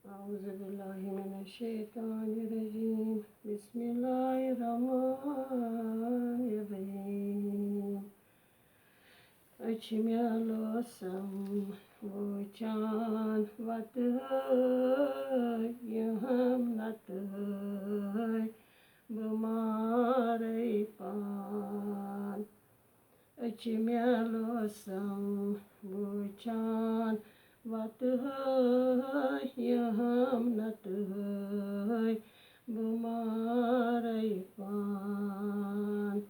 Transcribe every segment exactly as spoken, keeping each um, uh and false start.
أعوذ بالله من الشيطان الرجيم. بسم الله الرحمن الرحيم. أچھ مےٚ لوسم وٕچھان وتہٕ ہٲے، یہِ ہم نتہٕ ہٲے، بہٕ مارے پان۔ أچھ مےٚ لوسم وٕچھان وتہٕ ہٲے، یہِ ہم نتہٕ ہٲے، بہٕ مارے پان۔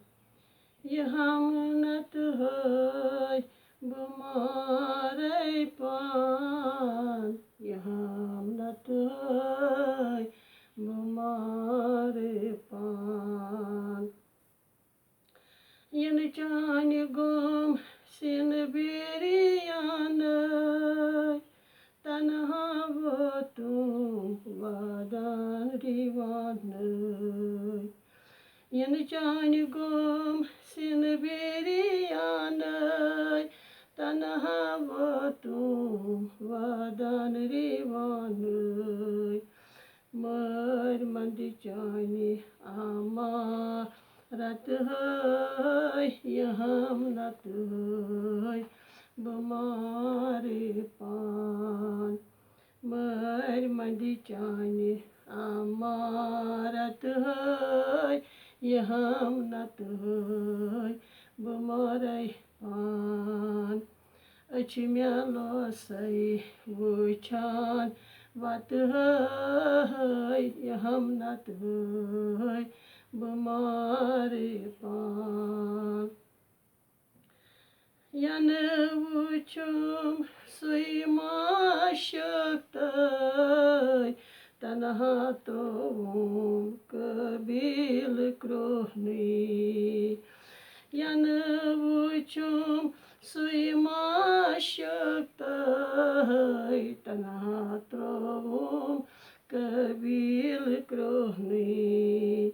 یہِ ہم نتہٕ ہٲے، بہٕ مارے پان۔ یہِ ہم نتہٕ ہٲے، بہٕ مارے پان۔ یِنہٕ چانہِ گوم سِنہٕ بیریانَے، تنہا ووتُم وادان دیوانَے۔ یِنہٕ چانہِ گوم سِنہٕ بیریانَے، تنہا ووتُم وادان دیوانَے۔ مٲرۍ مندِ چانہِ آمارتہٕ ہٲے، یہِ ہم نتہٕ ہٲے، بہٕ مارٕ پان۔ مٲرۍ مندِ چانہِ آمارتہٕ ہٲے، یہِ ہم نتہٕ ہٲے، بہٕ مارے پان۔ أچھ مےٚ لوسے وٕچھان وتہٕ ہٲے، یہِ ہم نتہٕ ہٲے، بہٕ مارٕ پان۔ ینہٕ وٕچھُم سُے معشوق تہٕ تنہا ترووُم قٲبِل کرٛوہنٕے۔ ینہٕ وٕچھُم سُے معشوق تہٕ تنہا ترووُم قٲبِل کرٛوہنٕے۔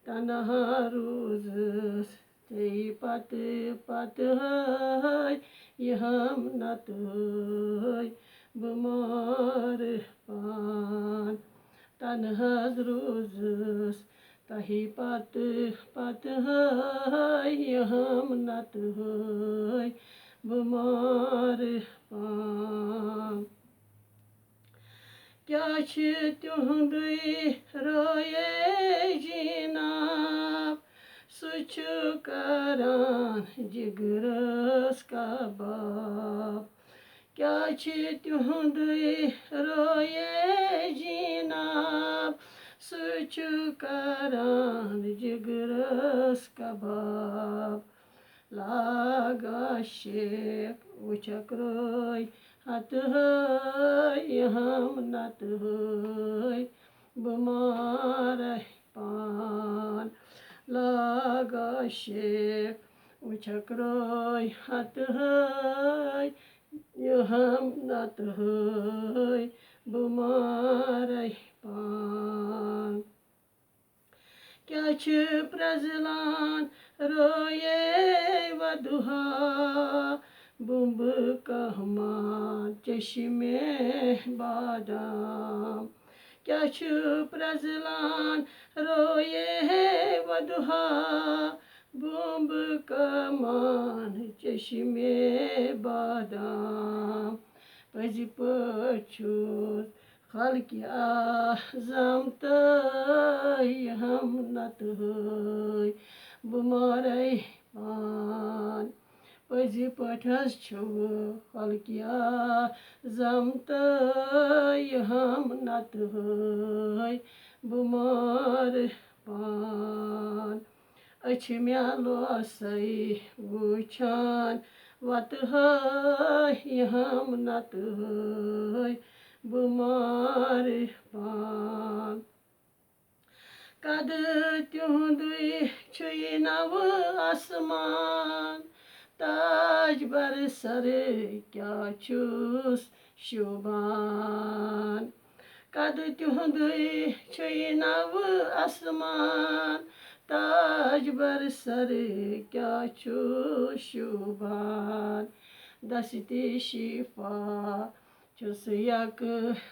تنہا روٗزٕس ژے پتہٕ پتہٕ ہٲے، یہِ ہم نتہٕ ہٲے، بہٕ مارٕ پان۔ تنہا روٗزٕس تۄہہِ پتہٕ پتہٕ ہٲے، یہِ ہم نتہٕ ہٲے، بہٕ مارٕ پان۔ کیٛاہ چھِ تِہُنٛدُے رویے جناب، سُہ چھُ کران جگرس کباب۔ کیٛاہ چھِ تِہُنٛدُے رویے جناب، سُہ چھُ کران جگرس کباب۔ لاگا شیخ وٕچھکھ رٲے ہتہٕ ہٲے، یہِ ہم نتہٕ ہٲے، بہٕ مارے پان۔ لاگا شیخ وٕچھکھ رٲے ہتہٕ ہٲے، یہِ ہم نتہٕ ہٲے، بہٕ مارے پان۔ کیٛاہ چھِ پرٛزلان رٲیے ودُہا، بُمبہٕ کہمان چشمے بادام۔ کیٛاہ چھِ پرٛزلان رٲیے ودُہا، بُمبہٕ کہمان چشمے بادام۔ پٔزۍ پٲٹھۍ چھُس خلقِ اعظم تہٕ ہم نتہٕ ہٲے، بہٕ مارے پان۔ پٔزۍ پٲٹھۍ حظ چھُو خلقِ اعظم تہٕ ہم نتہٕ ہٲے، بہٕ مارٕ پان۔ أچھ مےٚ لوسے وٕچھان وتہٕ ہٲے، یہِ ہم نتہٕ ہٲے، بہٕ مارٕ پان۔ قدٕ تِہُنٛدُے چھُے نوٕ آسمان، تاج بر سرٕ کیٛاہ چھُس شوٗبان۔ قدٕ تِہُنٛدُے چھُے نوٕ آسمان، تاج بر سرٕ کیٛاہ چھُ شوٗبان۔ دستِ شفا چھُس یک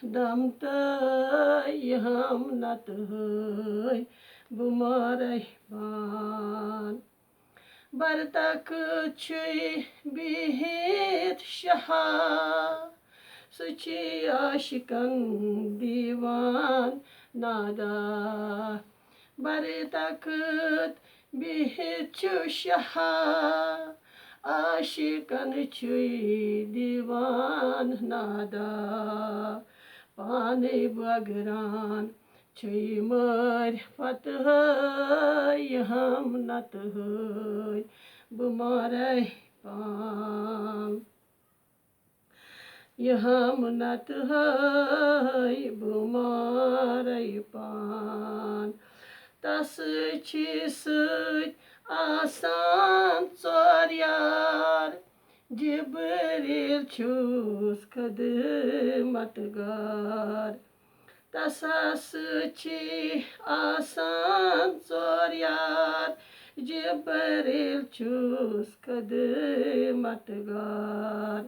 دم تہٕ یہِ ہم نتہٕ ہٲے بہٕ مارے پان۔ برتخ چھُے بِہِتھ شاہا، سُہ چھُے عاشقن دیوان نادا۔ برتخت بِہِتھ چھُ شاہا، عاشقن چھُے دیوان نادا۔ پانے بٲگران چھُے معرفت ہٲے، یہِ ہم نتہٕ ہٲے بہٕ مارے پان۔ یہِ ہم نتہٕ ہٲے بہٕ مارے پان۔ تس چھِ سۭتۍ آسان ژور یار، جبریل چھُس خدمت گار۔ تسس چھِ آسان ژور یار، جبریل چھُس خدمت گار۔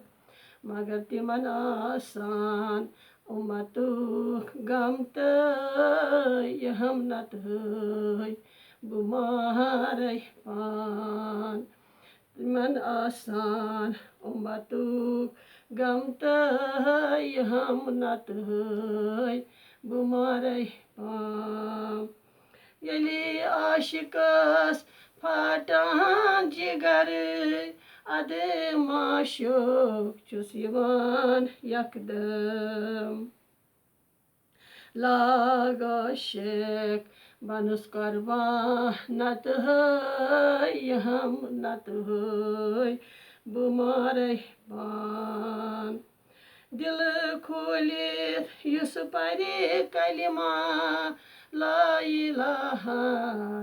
مگر تِمن آسان اُمتُک غم تہٕ یہِ ہم نتہٕ ہٲے بہٕ مارے پان۔ تِمن آسان اُمتُک غم تہٕ یہِ ہم نتہٕ ہٲے بہٕ مارے پان۔ ییٚلہِ عاشقس پھاٹان جگر، ادٕ معشوق چھُس یِوان یکدم۔ لاگ عاشق بنُس قربان، نتہٕ ہٲے یہِ ہم نتہٕ ہٲے بہٕ مارے پان۔ دِل کھوٗلِتھ یُس پرِ کلمہ لا الہ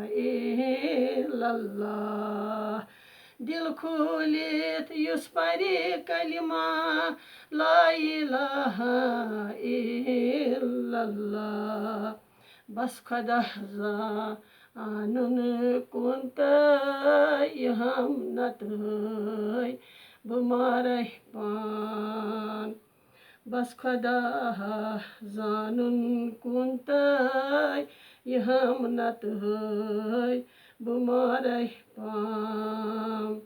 الا اللہ۔ دِل کھوٗلِتھ یُس پرِ کلمہ لا الہ الا اللہ۔ بس خدا زانُن کُن تہٕ یہِ ہم نتہٕ ہٲے بہٕ مارے پان۔ بس خدا زانُن کُن تہٕ یہِ ہم نتہٕ ہٲے بہٕ مارے پان۔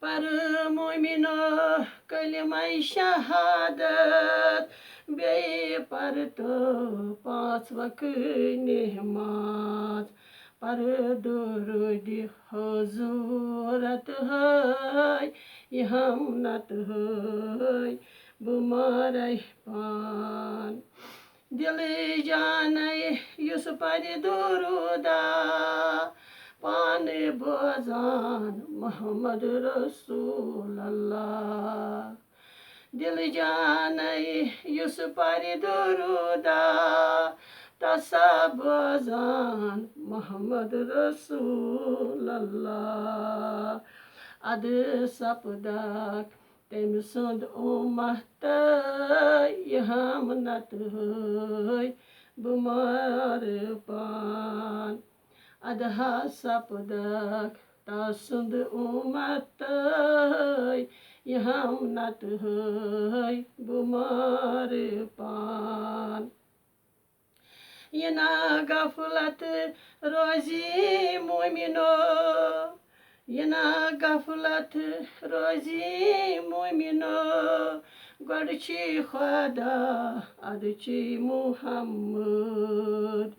پر مومنو کلمہ شہادت، بیٚیہِ پر تو پانٛژھ وقت نماز۔ پر درود حضورت ہٲے، یہِ ہم نتہٕ ہٲے بہٕ مارے پان۔ دِلہٕ جانَے یُس پَرِ درودہ، پانہٕ بوزان محمد رسول اللہ۔ دِلہٕ جانَے یُس پَرِ درودہ، تَسا بوزان محمد رسول اللہ۔ اَدٕ سَپدَکھ تٔمۍ سُنٛد اُمت تہٕ یہِ ہم نتہٕ ہٲے بہٕ مارٕ پان۔ اَدٕ ہا سَپدَکھ تَسُنٛد اُمت تہٕ یہِ ہم نتہٕ ہٲے بہٕ مارٕ پان۔ یہِ نا غفلت روزی مومنو، یہِ نا غفلت روزی مومنو، گۄڈٕ چھُے خدا، اَدٕ چھُے محمد۔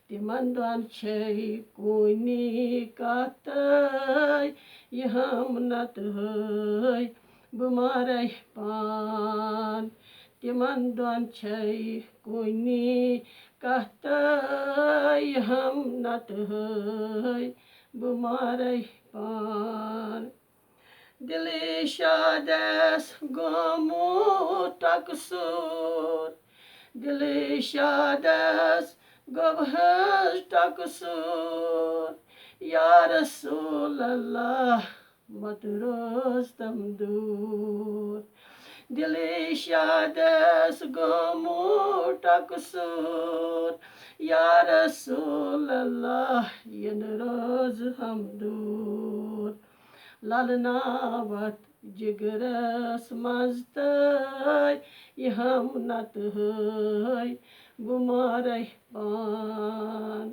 تِمن دۄن چھے کُنی کتھ تہٕ یہِ ہم نتہٕ ہٲے بہٕ مارے پان۔ تِمن دۄن چھے کُنی کتھ تہٕ یہِ ہم نتہٕ ہٲے بہٕ مارے پان۔ دِلہٕ شادس گوٚمُت ٹۄکہٕ سوٗر، دِلہٕ شادس گوٚو حظ ٹۄکہٕ سوٗر، یا رسول اللہ، مت روز تم دوٗر۔ دِلہٕ شادس گوٚمُت ٹۄکہٕ سوٗر، یا رسول اللہ، یہِ نہٕ روز ہم دوٗر۔ للناوتھ جگرس منٛز تہٕ یہِ ہم نتہٕ ہٲے بہٕ مارے پان۔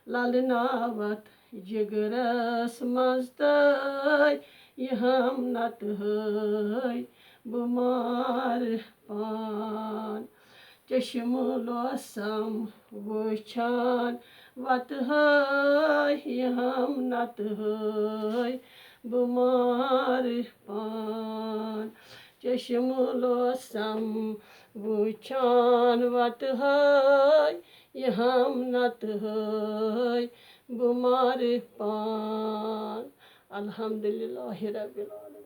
للناوتھ جگرس منٛز تہٕ یہِ ہم نتہٕ ہٲے بہٕ مارٕ پان۔ چشمہٕ لوسم وٕچھان وتہٕ ہٲے یہِ ہم نتہٕ ہٲے بہٕ مارٕ پان۔ چشمہٕ لوسم وٕچھان وتہٕ ہٲے یہِ ہم نتہٕ ہٲے بہٕ مارٕ پان۔ الحمدللہ رب العالمین۔